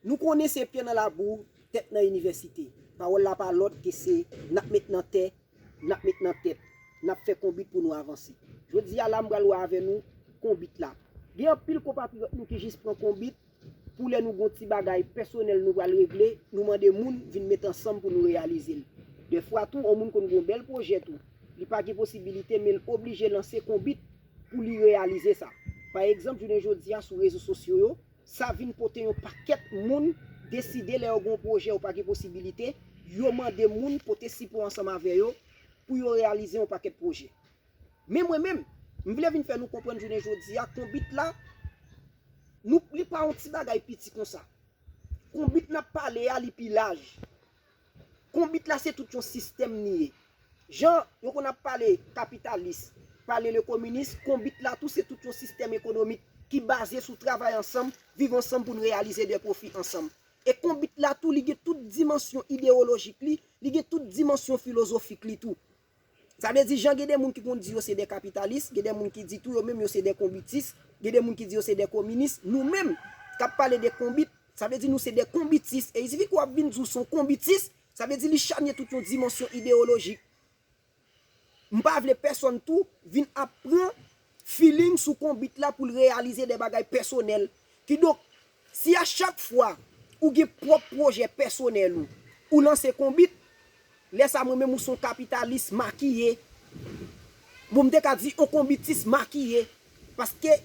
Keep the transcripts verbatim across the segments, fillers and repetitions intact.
Nou konnen se pye nan labou, tèt nan inivèsite. Pawòl la pa lòt ke se n ap met nan tè, n ap met nan tèt, n ap fè konbit pou nou avanse. Jodi a la m pral wè avè nou konbit la. Gen anpil konpatriyòt nou ki jis pran konbit pou lè nou gon ti bagay pèsonèl nou pral regle, nou mande moun vin met ansanm pou nou reyalize l. Dèfwa tou, yon moun konn gon bèl pwojè tou. Li pa gen posibilite, men l oblije lanse konbit pou li reyalize sa. Pa egzanp, jounen jodi a sou rezo sosyo yo, sa vin pote yon pakèt moun deside lè yo gon pwojè yo pa gen posibilite, yo mande moun pote sipò ansanm avè yo pou yo reyalize yon pakèt pwojè. Men mwen menm, m vle vin fè nou konprann jounen jodi a, konbit la, nou, li pa yon ti bagay piti konsa. Konbit n ap pale a, li pi laj. Konbit la se tout yon sistèm li ye. Jan yo konn ap pale kapitalis, pale le kominis, konbit la tou se tout yon sistèm ekonomik ki baze sou travay ansanm, viv ansanm pou n reyalize de pwofi ansanm. E konbit la tou, li gen tout dimansyon ideyolojik li, li gen tout dimansyon filozofik li tou. Sa vle di, jan gen de moun ki konn di yo se de kapitalis, gen de moun ki di tou yo menm yo se de konbitis, gen de moun ki di yo se de kominis. Nou menm k ap pale de konbit, sa vle di nou se de konbitis. E izifi kou ap vin di w se yon konbitis, sa vle di li chanye tout yon dimansyon ideyolojik. M pa vle pèsonn tou vin ap pran feeling sou konbit la pou l reyalize de bagay pèsonèl. Kidonk, si a chak fwa ou gen pwòp pwojè pèsonèl ou, ou lanse konbit, lè sa mwen menm ou se yon kapitalis makiye. Bon, m te ka di yon konbitis makiye. Paske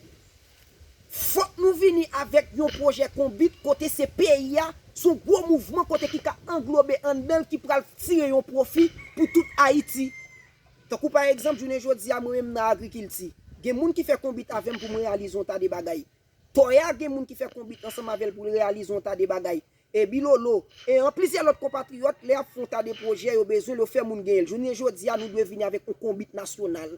fòk nou vini avèk yon pwojè konbit kote se peyi a, se yon gwo mouvman kote ki ka anglobe anndan l, ki pral tire yon pwofi pou tout Ayiti. Tankou pa egzanp, jounen jodi a, mwen menm nan agrikilti. Gen moun ki fè konbit avè m pou m reyalize yon ta de bagay. Tòya gen moun ki fè konbit ansanm avè l pou l reyalize yon ta de bagay. E Bilolo, e an plizyè lòt konpatriyòt, lè y ap fè yon ta de pwojè, yo bezwen l, yo fè moun genyen l. Jounen jodi a, nou dwe vini avèk yon konbit nasyonal.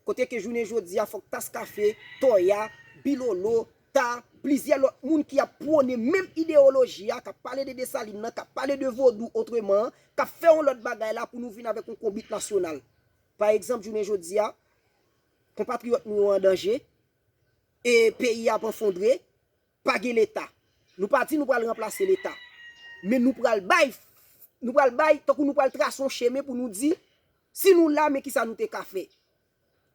Kote ke jounen jodi a, fòk Tas Kafe, Tòya, Bilolo, Ta, plizyè lòt moun ki ap pwone menm ideyoloji a, k ap pale de Desalin nan, k ap pale de vodou otreman an, k ap fè yon lòt bagay la pou nou vin avèk yon konbit nasyonal. Pa egzanp, jounen jodi a, konpatriyòt nou yo an danje, e peyi a ap anfondre, pa gen Leta. Nou pa di nou pral ranplase Leta, men nou pral bay, nou pral bay, tankou nou pral trase yon chemen pou nou di, si nou la, men kisa nou te ka fè?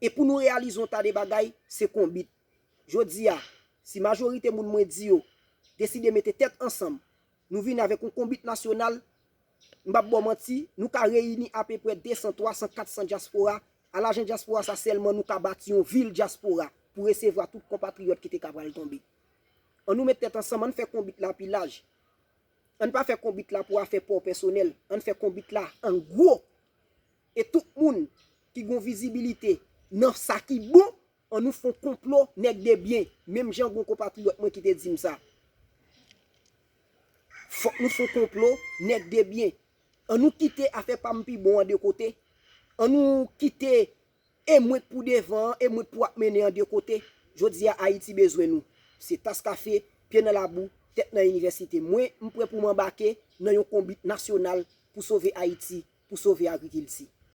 E pou nou reyalize yon ta de bagay, se konbit. Jodi a, si majorite moun mwen di yo deside mete tèt ansanm, nou vin avèk yon konbit nasyonal, m p ap ba w manti, nou ka reyini apeprè de san, twa san, kat san dyaspora. A lajan dyaspora sa sèlman, nou ka bati yon vil dyaspora pou resevwa tout konpatriyòt ki te ka pral tonbe. An nou met tèt ansanm, ann fè konbit la pi laj. Ann pa fè konbit la pou afè pa w pèsonèl, ann fè konbit la an gwo. E tout moun ki gon vizibilite nan sa ki bon, an nou fè yon konplo nèg de byen, menm jan gon konpatriyòt mwen ki te di m sa. Fòk nou fè yon konplo nèg de byen. An nou kite afè pa m pi bon an de kote. An nou kite emwet pou devan an, emwet pou ap mennen an de kote. Jodi a, Ayiti bezwen nou. Se Tas Kafe, pye nan labou, tèt nan inivèsite. Mwen, m prè pou m anbake nan yon konbit nasyonal pou sove Ayiti, pou sove agrikilti.